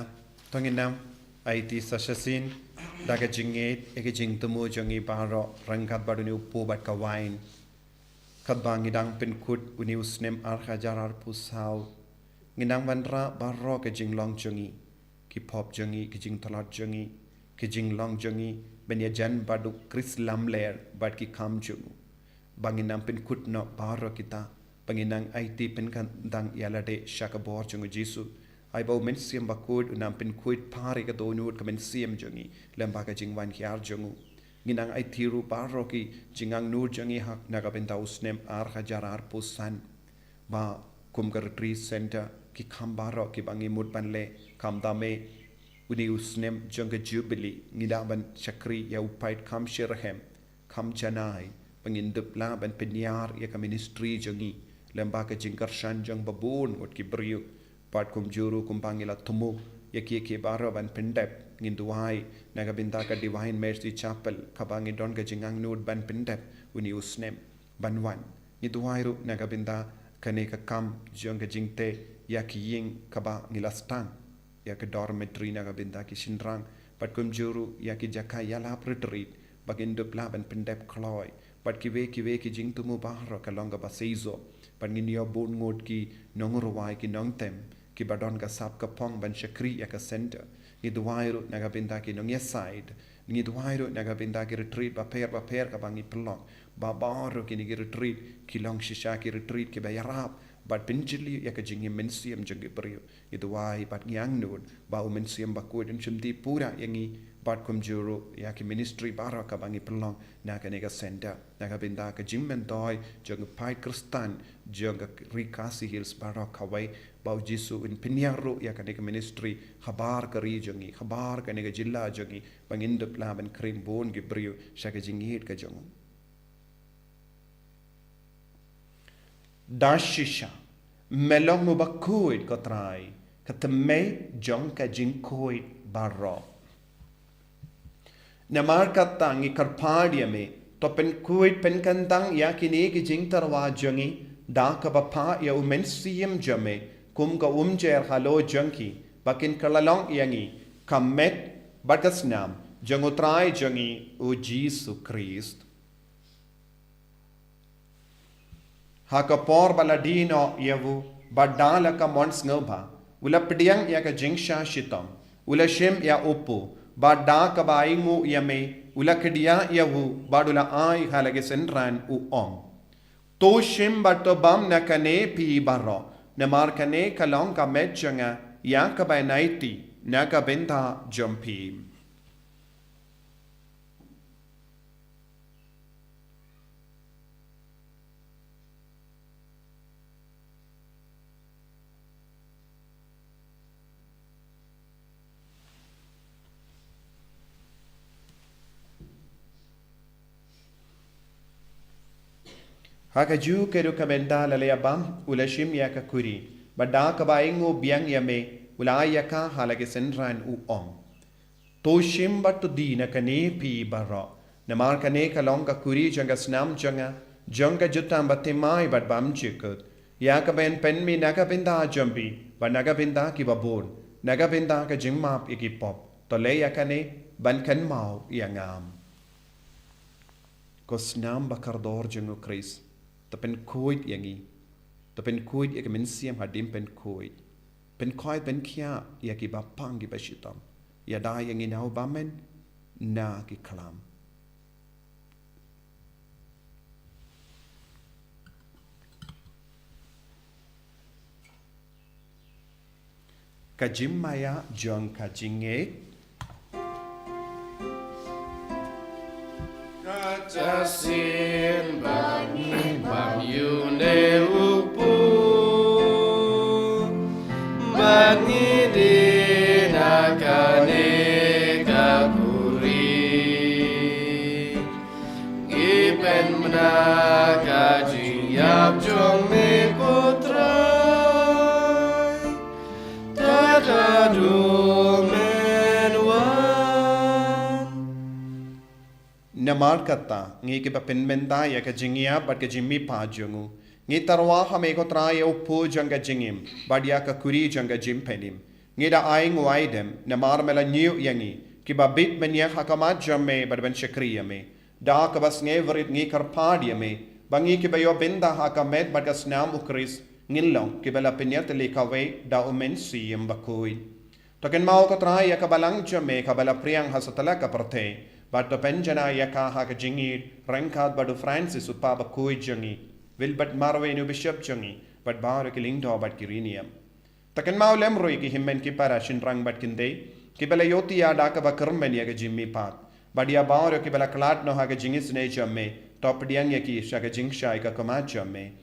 to ngin ym aiti sa shisien da ka jingngeit ïa ka jingthmu jong ngi baroh ryngkat bad une u kpu bad ka wain. Katba ngi dang pynkut une u snem ar hajar arphew saw, ngi dang wanrah baroh ka jinglong jong ngi, ki pop jong ngi, ki jingtlot jong ngi, ki jinglong jong ngi ban ïajan bad u Khrist lamler bad ki kam jong u. Ba ngin nang pynkut noh baroh kita, ba ngin nang aiti pynkandang ïa lade sha ka bor jong u Jisu. Ai ba u Mynsiem Bakhuid un nang pynkhuid phar ïa ka dohnud ka mynsiem jong ngi lem bad ka jingwan hiar jong u. Ngin nang aiti ruh baroh ki jingangnud jong ngi ha na ka bynta u snem ar hajar arphew san. Ba kum ka Retreat Center, ki kam baroh kiba ngi mut ban leh, khamtam eh une u snem jong ka Jubilee, ngi lah ban shakri ïa u paid kham shitrhem, kham janai, ba ngin dup lah ban pynïar ïa ka ministry jong ngi lem bad ka jingkyrshan jong babun ngut ki briew. Bad kumjuh ruh kumba ngi la thmu ïa kiei kiei baroh ban pyndep, ngin duwai na ka bynta ka Divine Mercy Chapel kaba ngi don ka jingangnud ban pyndep une u snem ban wan. Ngi duwai ruh na ka bynta kane ka kam jong ka jingteh ïa ki ïing kaba ngi la sdang, ïa ka dormitory na ka bynta ki shynrang, bad kumjuh ruh ïa ki jaka ïalap retreat ba ngin dup lah ban pyndep kloi, bad kiwei kiwei ki jingthmu baroh ka long kaba seisoh. Bad ngin ïoh bun ngut ki nongrwai, ki nongtem kiba don ka sap ka phong ban shakri ïa ka center. Ngi duwai ruh na ka bynta ki nongïasaid. Ngi duwai ruh na ka bynta ki retreat bapher bapher kaba ngi pynlong, ba baroh kine ki retreat ki long shisha ki retreat kiba ïarap bad pynjylliew ïa ka jingim mynsiem jong ki briew. Ngi duwai bad ngi angnud ba u Mynsiem Bakhuid un shim dih pura ïa ngi bad kumjuh ruh ïa ki ministry baroh kaba ngi pynlong na kane ka senta, na ka bynta ka jingmyntoi jong ka paid Khristan jong ka Ri Khasi Hills baroh kawei, ba u Jisu un pynïar ruh ïa kane ka ministry habar ka ri jong ngi, habar kane ka jylla jong ngi, ba ngin dup lah ban khring bun ki briew sha ka jingïeit ka jong u. Da shisha, me long u bakhuid ko Trai, ka thymmei jong ka jingkhuid baroh. Namar kata ngi kyrpad ïa me, to pynkhuid pynkyntang ïa kine ki jingtyrwa jong ngi, da kaba phah ïa u Mynsiem jong me kum ka umjer halor jong ki, ba kin kylla long ïa ngi ka met bad ka snam jong u Trai jong ngi u Jisu Khrist. Ha ka por ba la die noh ïa u, bad da la ka mon sngewbha, u la pdiang ïa ka jingshah shitom, u la shim ïa u pud, bad da kaba ainguh ïa me, u la khie ïa u, bad u la ai ha la ki synran, u ong: To shim bad to bam na kane phi baroh, namar kane ka long ka met jong nga ïa kaba ïaid na ka bynta jong phi. Ha kajuh ka rukom, ynda la ïa bam, u la shim ïa ka khuri, bad da kaba ainguh biang ïa me, u la ai ïa ka ha la ki synran, u ong: To shim bad to die na kane phi baroh, namar kane ka long ka khuri jong ka snam jong nga, jong ka jutang bathymmai bad bymjukut, ïa kaba yn pynmih na ka bynta jong phi bad na ka bynta kiba bun, na ka bynta ka jingmap ïa ki pop. To leh ïa kane ban kynmaw ïa nga. Ko snam ba kordor jong u Khrist, to pynkhuid ïa ngi, to pynkhuid ïa ka mynsiem hadien pynkhuid, pynkhuid pynkhiah ïa kiba pang kiba shitom, ïada ïa ngi na u bymman na ki khlam. Ka jingmaïa jong ka jingngeit. Kata shisien ba ngi bam ïa une u pud, ba ngi die na kane ka khuri, ngi pynbna ka jingïap jong me ko Trai, tad haduh men wan. Namar kata, ngi kiba pynbna ïa ka jingïap bad ka jingmihpat jong u, ngi tyrwa ha me ko Trai ïa u pud jong ka jingim bad ïa ka khuri jong ka jingpynim. Ngi da ainguh aidem namar me la ñiew ïa ngi, kiba bit ban ïeng ha khmat jong me bad ban shakri ïa me. Da kaba sngewrit ngi kyrpad ïa me, ba ngi kiba ïoh bynta ha ka met bad ka snam u Khrist, ngin long kiba la pynïatylli kawei da u Mynsiem Bakhuid. To kynmaw ko Trai ïa ka balang jong me kaba la pdiang ha satlak ka pyrthei, bad to pynjanai ïa ka ha ka jingïeit ryngkat bad u Francis u Pape bakhuid jong ngi, Wilbert Marwein u Bishop jong ngi, bad baroh ki lyngdoh bad ki riewniam. To kynmaw lem ruh ïa ki hynmen ki para shynrang bad kynthei kiba la ïohthiah da kaba kyrmen ïa ka jingmihpat, bad ïa baroh kiba la khlad noh ha ka jingisynei jong me, to pdiang ïa ki sha ka jingshai ka khmat jong me.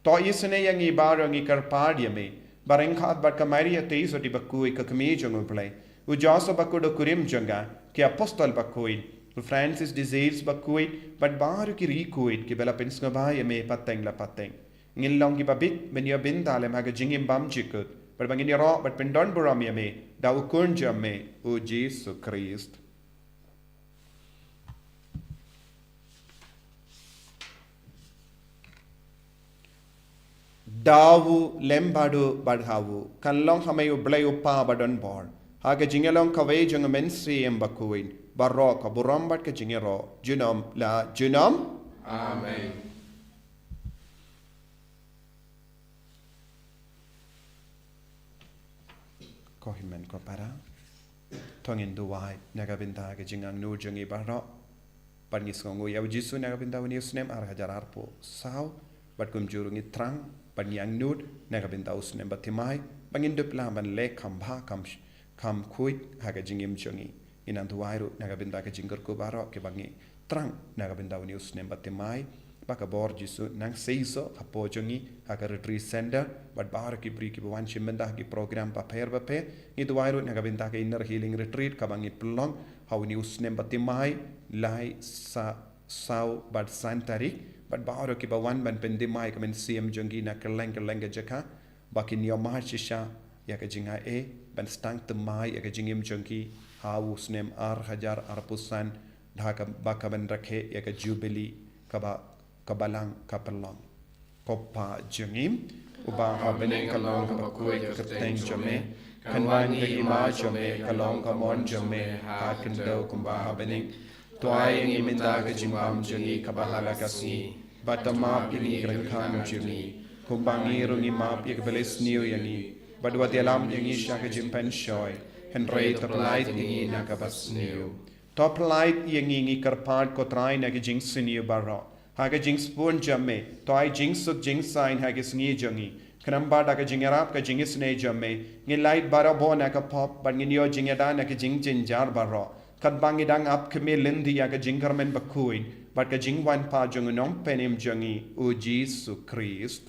To isynei ïa ngi baroh, ngi kyrpad ïa me, ba ryngkat bad ka Maria Theisotti bakhuid ka kmie jong u Blei, u Joseph bakhuid u kurim jong ka, ki apostol bakhuid, u Francis de Sales bakhuid, bad baroh ki riewkhuid kiba la pynsngewbha ïa me pateng la pateng, ngin long kiba bit ban ïoh bynta lem ha ka jingim bymjukut, bad ba ngin ïaroh bad pyndonburom ïa me da u Khun jong me, u Jisu Khrist. Da u lem bad u bad ha u, kan long ha me u Blei u Kpa badonbor, ha ka jingïalong kawei jong u Mynsiem Bakhuid, baroh ka burom bad ka jingïaroh junom la junom. Amen. Ko hynmen ko para, to ngin duwai na ka bynta ka jingangnud jong ngi baroh, bad ngi sngewnguh ïa u Jisu na ka bynta une u snem ar hajar arphew saw, bad kumjuh ruh ngi thrang Ban ngi angnud na ka bynta u snem ba thymmai, ba ngin dup lah ban leh kham bha, kham, kham khuid ha ka jingim jong ngi. Ngi nang duwai ruh na ka bynta ka jingkyrkhu baroh kiba ngi thrang na ka bynta une u snem ba thymmai, ba ka bor Jisu nang seisoh hapoh jong ngi ha ka retreat center bad baroh ki briew kiba wan shim bynta ha ki program bapher bapher. Ngi duwai ruh na ka bynta ka inner healing retreat kaba ngi pynlong ha une u snem ba thymmai, lai, sa saw bad san tarik, bad baroh kiba wan ban pynthymmai ka mynsiem jong ki na kylleng kylleng ka jaka, ba kin ïoh mareh shisha ïa ka jingaiei ban sdang thymmai ïa ka jingim jong ki ha u snem ar hajar arphew san, da kaba kan rakhe ïa ka jubili kaba ka Balang ka pynlong. Ko Pa jong ngi uba ha bneng, ka long kaba khuid ka kyrteng jong me, kan wan ka hima jong me, ka long ka mon jong me ha khyndew kumba ha bneng. To ai ïa ngi mynta ka jingbam jong ngi kaba ha la ka sngi, bad to map ïa ngi ki ryngkang jong ngi, kumba ngi ruh ngi map ïa kiba leh sniew ïa ngi, bad wat ïalam ïa ngi sha ka jingpynshoi, hynrei to pyllait ïa ngi na kaba sniew. To pyllait ïa ngi, ngi kyrpad ko Trai, na ki jingsniew baroh. Ha ka jingsbun jong me, to ai jingsuk jingsaiñ ha ki sngi jong ngi. Khnang ba da ka jingïarap ka jingisynei jong me, ngin lait barabor na ka pop, bad ngin ïoh jingïada na ki jingjynjar baroh, katba ngi dang ap khmih lynti ïa ka jingkyrmen bakhuid bad ka jingwan pat jong u Nongpynim jong ngi, u Jisu Khrist.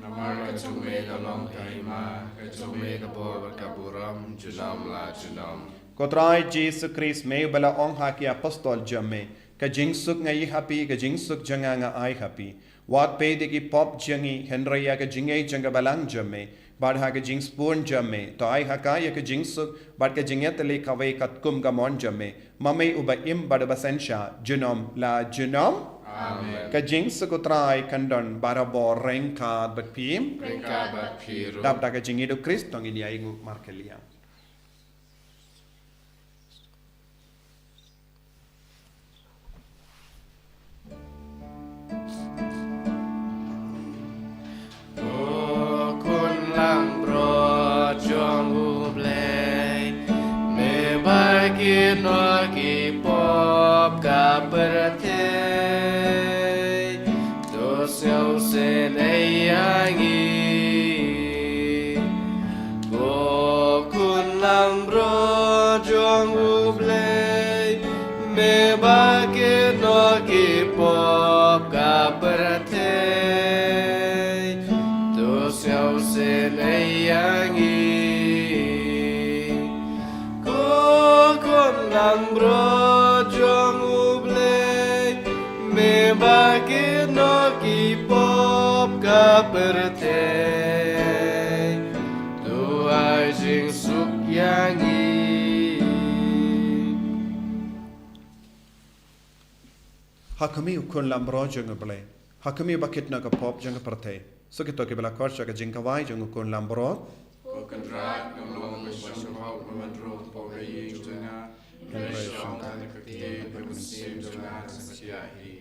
Namar ka jong me ka long ka hima, ka jong me ka bor bad ka burom, junom la junom. Ko Trai Jisu Khrist, me uba la ong ha ki apostol jong me, ka jingsuk nga ai ha phi, ka jingsuk jong nga nga ai ha phi. Wat peit ïa ki pop jong ngi, hynrei ïa ka jingngeit jong ka Balang jong me, bad ha ka jingsbun jong me, to ai ha ka ïa ka jingsuk bad ka jingïatylli kawei katkum ka mon jong me, ma me uba im bad uba synshar, junom la junom. Amen. Ka jingsuk u Trai kan don barabor ryngkat bad phi. Ryngkat bad phi ruh. Dap da ka jingïeit u Khrist to ngin ïa ïnguh markylliang. Ko khun langbrot jong U Blei, me ba kit noh ki pop ka pyrthei, to sngewsynei ïa ngi. Ko khun langbrot jong U Blei, me ba kit noh ki pop ka pyrthei, to sngewsynei ïa ngi. Ko khun langbrot jong U Blei, me ba kit noh ki pop ka pyrthei, to ai jingsuk ïa ngi. Ha khmih u khun langbrot jong U Blei, ha khmih ba kit noh ka pop jong ka pyrthei. Sa kito kiba la khot sha ka jingkhawai jong u khun langbrot. Ko Kynrad, ngam long ban shong hok, ngam long ban rung hapoh ka ïing jong nga, hynrei shong tang da ka ktien, ka mynsiem jong nga kan sa thiah hi.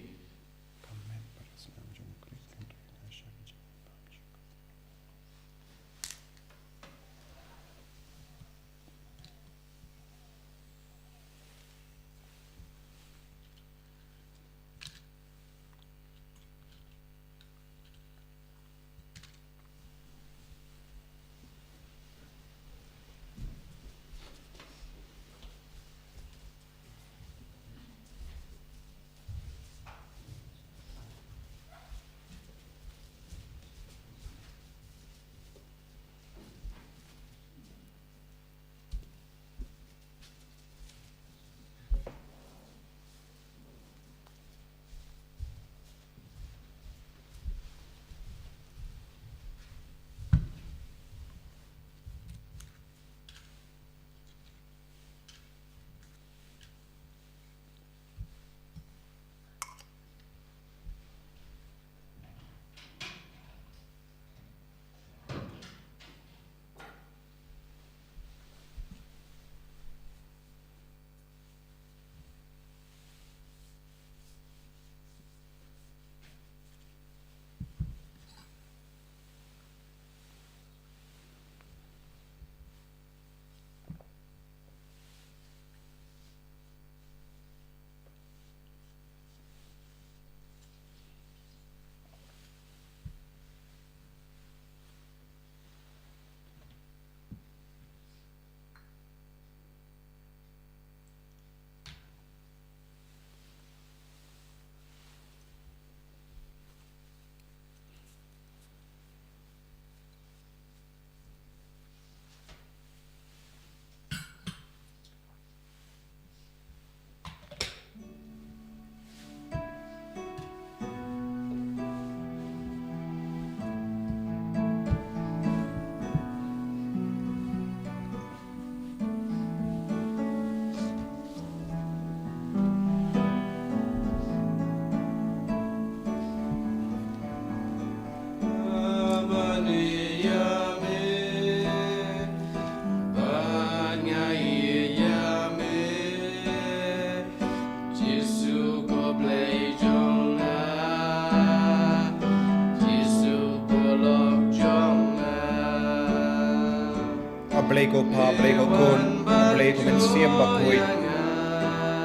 Blei ko Pa, Blei ko Khun, Blei ko Mynsiem Bakhuid.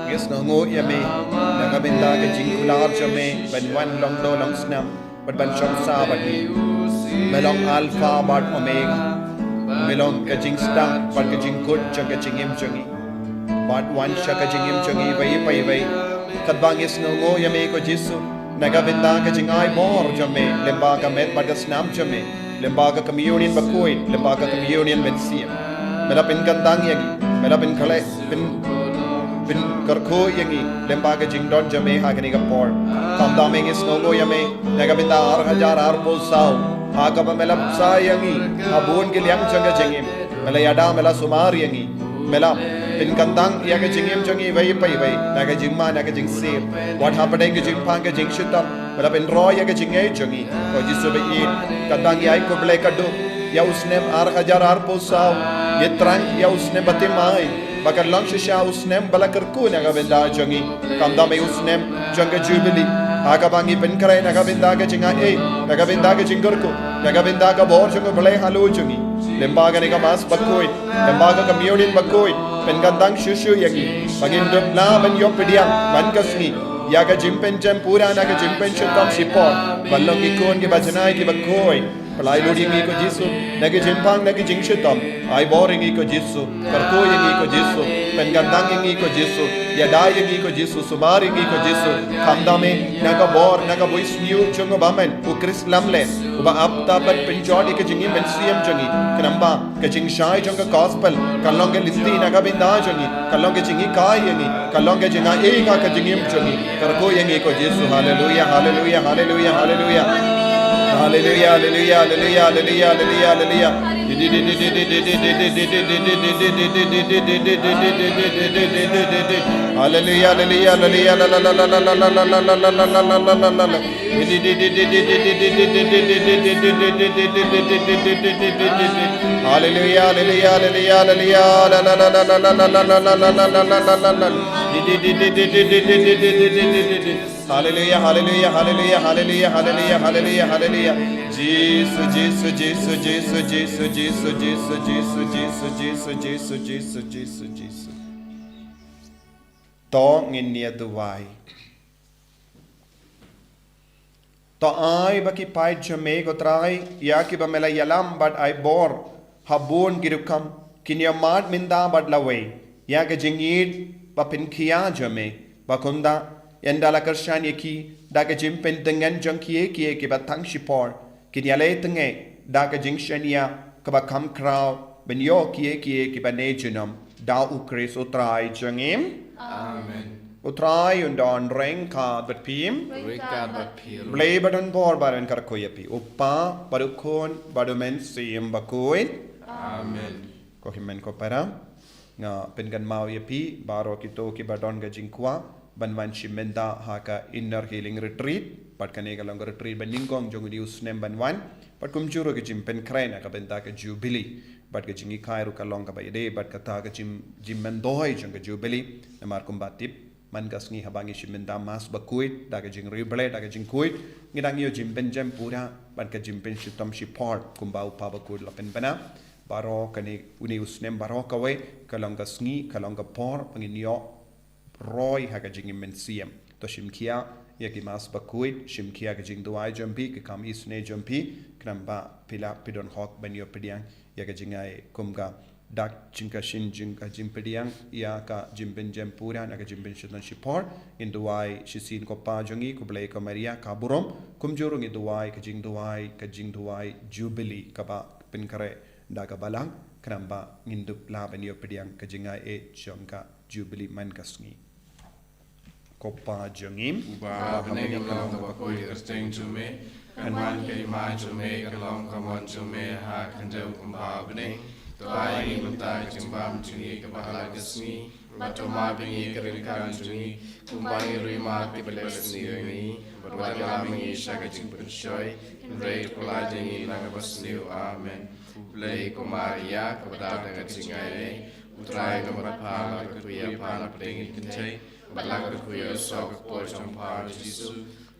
Ngi sngewnguh ïa me na ka bynta ka jingkular jong me ban wan long doh long snam bad ban shong sah bad ngi. Me long Alpha bad Omega. Me long ka jingsdang bad ka jingkut jong ka jingim jong ngi. Bad wan sha ka jingim jong ngi iwei pa iwei. Katba ngi sngewnguh ïa me ko Jisu na ka bynta ka jingai bor jong me lyngba ka met bad ka snam jong me, lyngba ka Communion Bakhuid, lyngba ka Communion Mynsiem. Me la pynkyntang ïa ngi, me la pynkhleh, pyn, pynkyrkhu ïa ngi lyngba ka jingdon jong me ha kane ka por. Khamtam me ngi sngewnguh ïa me na ka bynta ar hajar arphew saw, ha kaba me la bsa ïa ngi ha bun ki liang jong ka jingim. Me la ïada, me la sumar ïa ngi, me la pynkyntang ïa ka jingim jong ngi iwei pa iwei na ka jingma, na ka jingsiew. Wat hapdeng ka jingpang ka jingshitom, me la pynroi ïa ka jingngeit jong ngi. Ko Jisu ba ïeit, ka dang ïai khublei ka duk ïa u snem ar hajar arphew saw. Ngi thrang ïa u snem ba thymmai, ba kan long shisha u snem ba la kyrkhu na ka bynta jong ngi. Khamtam ïa u snem jong ka Jubili, ha kaba ngi pynkhreh na ka bynta ka jingaiei, na ka bynta ka jingkyrkhu, na ka bynta ka bor jong U Blei halor jong ngi. Lyngba kane ka Mass Bakhuid, lyngba ka Communion Bakhuid, pynkyntang shuh shuh ïa ngi ba ngin dup lah ban ïoh pdiang man ka sngi ïa ka jingpynjem pura na ka jingpynshitom shipor, ban long ki khun kiba janai kiba khuid. Pynlait lut ïa ngi ko Jisu na ki jingpang, na ki jingshitom. Ai bor ïa ngi ko Jisu, kyrkhu ïa ngi ko Jisu, pynkyntang ïa ngi ko Jisu, ïada ïa ngi ko Jisu, sumar ïa ngi ko Jisu. Khamtam me na ka bor, na ka bunsniew jong U Bamon, U Khrist lamler, uba ap tap ban pynjot ïa ka jingim mynsiem jong ngi. Khnang ba ka jingshai jong ka gospel kan long ka lynti na ka bynta jong ngi, kan long ka jinghikai ïa ngi, kan long ka jingaiei ha ka jingim jong ngi. Kyrkhu ïa ngi ko Jisu. Haleluia, haleluia, haleluia, haleluia. Haleluia, haleluia, haleluia, haleluia, haleluia, haleluia. Haleluia, haleluia, haleluia, haleluia, haleluia, haleluia, haleluia. Haleluia, haleluia, haleluia, haleluia, haleluia, haleluia. Haleluia, haleluia, haleluia, haleluia, haleluia, haleluia, haleluia. Jisu, Jisu, Jisu, Jisu. To ngin ïa duwai. To ai ba ki paid jong me ko Trai, ïa kiba me la ïalam bad ai bor ha bun ki rukom, kin ïa mad mynta bad lawei ïa ka jingïeit ba pynkhia jong me, ba kumta ynda la kyrshan ïa ki da ka jingpyntngen jong kiei kiei kiba tang shipor, kin ïaleh tyngeh da ka jingshaniah kaba kham khraw ban ïoh kiei kiei kiba ne junom, da U Khrist U Trai jong ngi. Amen. U Trai un don ryngkat bad phi. Ryngkat bad phi ruh. Blei ba don bor ba un kyrkhu ïa phi, U Kpa bad U Khun bad U Mynsiem Bakhuid. Amen. Ko hynmen ko para, nga pynkynmaw ïa phi baroh kito kiba don ka jingkwah ban wan shim bynta ha ka Inner Healing Retreat, bad kane ka long ka retreat ba nyngkong jong une u snem ban wan, bad kumjuh ruh ka jingpynkhreh na ka bynta ka Jubili, bad ka jinghikai ruh ka long kaba ïadei bad kata ka jing, jingmyntoi jong ka Jubili. Namar kumba tip, man ka sngi haba ngi shim bynta Mass Bakhuid da ka jingriewblei, da ka jingkhuid, ngi dang ïoh jingpynjem pura bad ka jingpynshitom shipor kumba U Kpa Bakhuid u la pynbna. Baroh kane, une u snem baroh kawei ka long ka sngi, ka long ka por ba ngin ïoh roi ha ka jingim mynsiem. To shim khia ïa ki Mass Bakhuid, shim khia ka jingduwai jong phi, ki kam isynei jong phi, khnang ba phi lah phi don hok ban ïoh pdiang ïa ka jingai kum ka dak jingkasih, jing ka jingpdiang ïa ka jingpynjem pura na ka jingpynshitom shipor. Ngin duwai shisien ko Pa jong ngi, ko Blei, ko Maria ka burom, kumjuh ruh ngin duwai ka jingduwai, ka jingduwai Jubili kaba pynkhreh da ka Balang, khnang ba ngin dup lah ban ïoh pdiang ka jingaiei jong ka Jubili man ka sngi. Ko Pa jong ngi, uba ha bneng, kan long ka bakhuid ka kyrteng jong me, kan wan ka hima jong me, kan long ka mon jong me ha khyndew kumba ha bneng. To ai ngi mynta ka jingbam jong ngi kaba ha la ka sngi, bad to map ïa ngi ki ryngkat jong ngi, kumba ngi ruh ngi map ïa kiba leh sniew ïa ngi, bad wat ïalam ngi sha ka jingpynshoi, hynrei to pyllait ïa ngi na kaba sniew. Amen. Khublei ko Maria, kaba dap da ka jingaiei, U Trai u don bad pha, la kyrkhu ïa pha na pdeng ki kynthei, bad la kyrkhu ïa u soh ka kpoh jong pha U Jisu.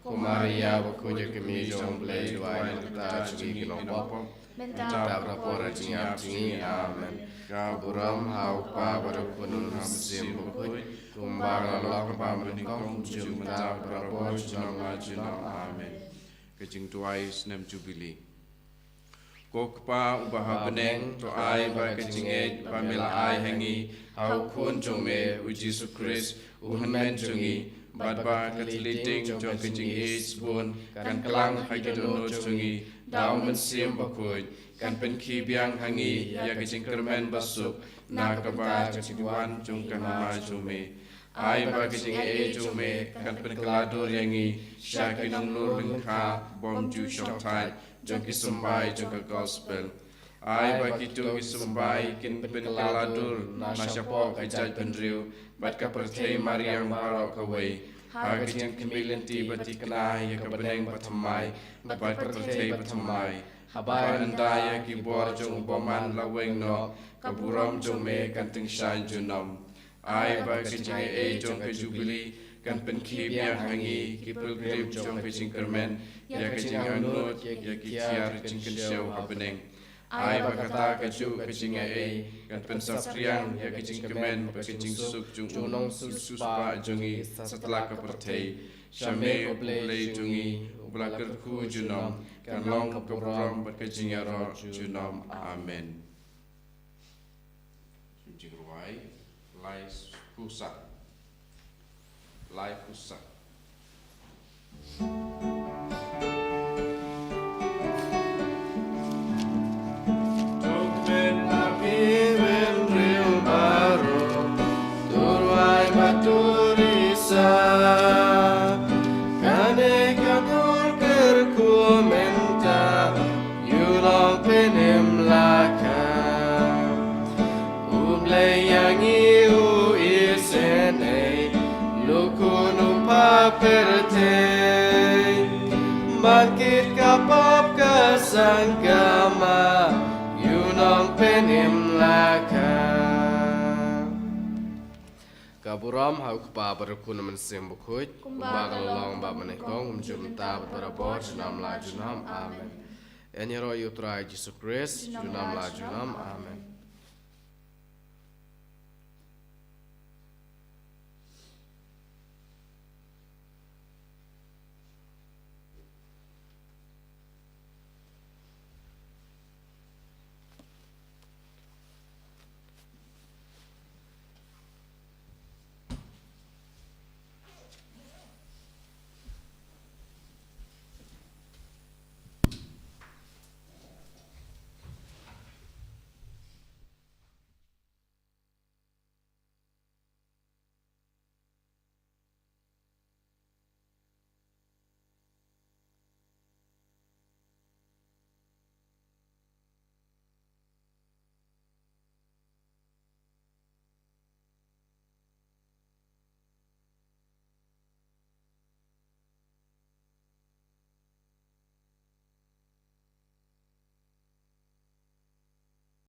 Ko Maria bakhuid, ïa ka Kmie jong U Blei, duwai na ka bynta jong ngi ki nongpop, mynta bad ha ka por jingïap jong ngi. Amen. Ka burom ha U Kpa bad ha U Khun bad ha U Mynsiem Bakhuid, kumba ka la long, kumba mynnyngkong, kumjuh mynta bad barabor, junom la junom. Amen. Ka jingduwai snem Jubili. Ko Kpa uba ha bneng, to ai ba ka jingngeit ba me la ai ha ngi ha U Khun jong me U Jisu Khrist, U Hynmen jong ngi, bad ba ka thylliej ding jong ka jingïeit shibun kan klang ha ki dohnud jong ngi da U Mynsiem Bakhuid, kan pynkhih biang ha ngi ïa ka jingkyrmen basuk na ka bynta ka jingwan jong ka hima jong me. Ai ba ka jingaiei jong me kan pynkylla dur ïa ngi sha ki nonglur lyngkha bym ju shongthait jong ki symbai jong ka gospel. Ai ba kito ki symbai kin pynkylla dur na shapoh ka jaitbynriew bad ka pyrthei mariang baroh kawei, ha ka jingkhmih lynti bad thikna ïa ka bneng bathymmai bad ka pyrthei bathymmai. Haba ynda ïa ki bor jong U Bymman la weng noh, ka burom jong me kan tyngshaiñ junom. Ai ba ka jingaiei jong ka Jubili kan pynkhih biang ha ngi ki pilgrim jong ka jingkyrmen ïa ka jingangnud ïa ki tiar jingkynshew ha bneng. Ai ba kata kajuh ka jingaiei kan pynsaphriang ïa ka jingkmen bad ka jingsuk jong U Nongsiewspah jong ngi satlak ka pyrthei. Sha me, ko Blei jong ngi, uba la kyrkhu junom, kan long ka burom bad ka jingïaroh junom. Amen. Jingrwai lai kusa. Lai kusa. Tuk men api wen ril baru, turwai baturi sa. Kane ka dur kyrkhu mynta, ïa u long pynim la ka. U Blei ïa ngi u isynei, lukun u pa pyrthei. Ban kit ka pop ka sangkama, ïa u long pynim la ka. Ka burom ha U Kpa bad U Khun, Mynsiem Bakhuid, kumba ka la long bad mynnyngkong, kumjuh mynta bad barabor, junom la junom. Amen. Ïaroh ïa U Trai Jisu Khrist, junom la junom. Amen.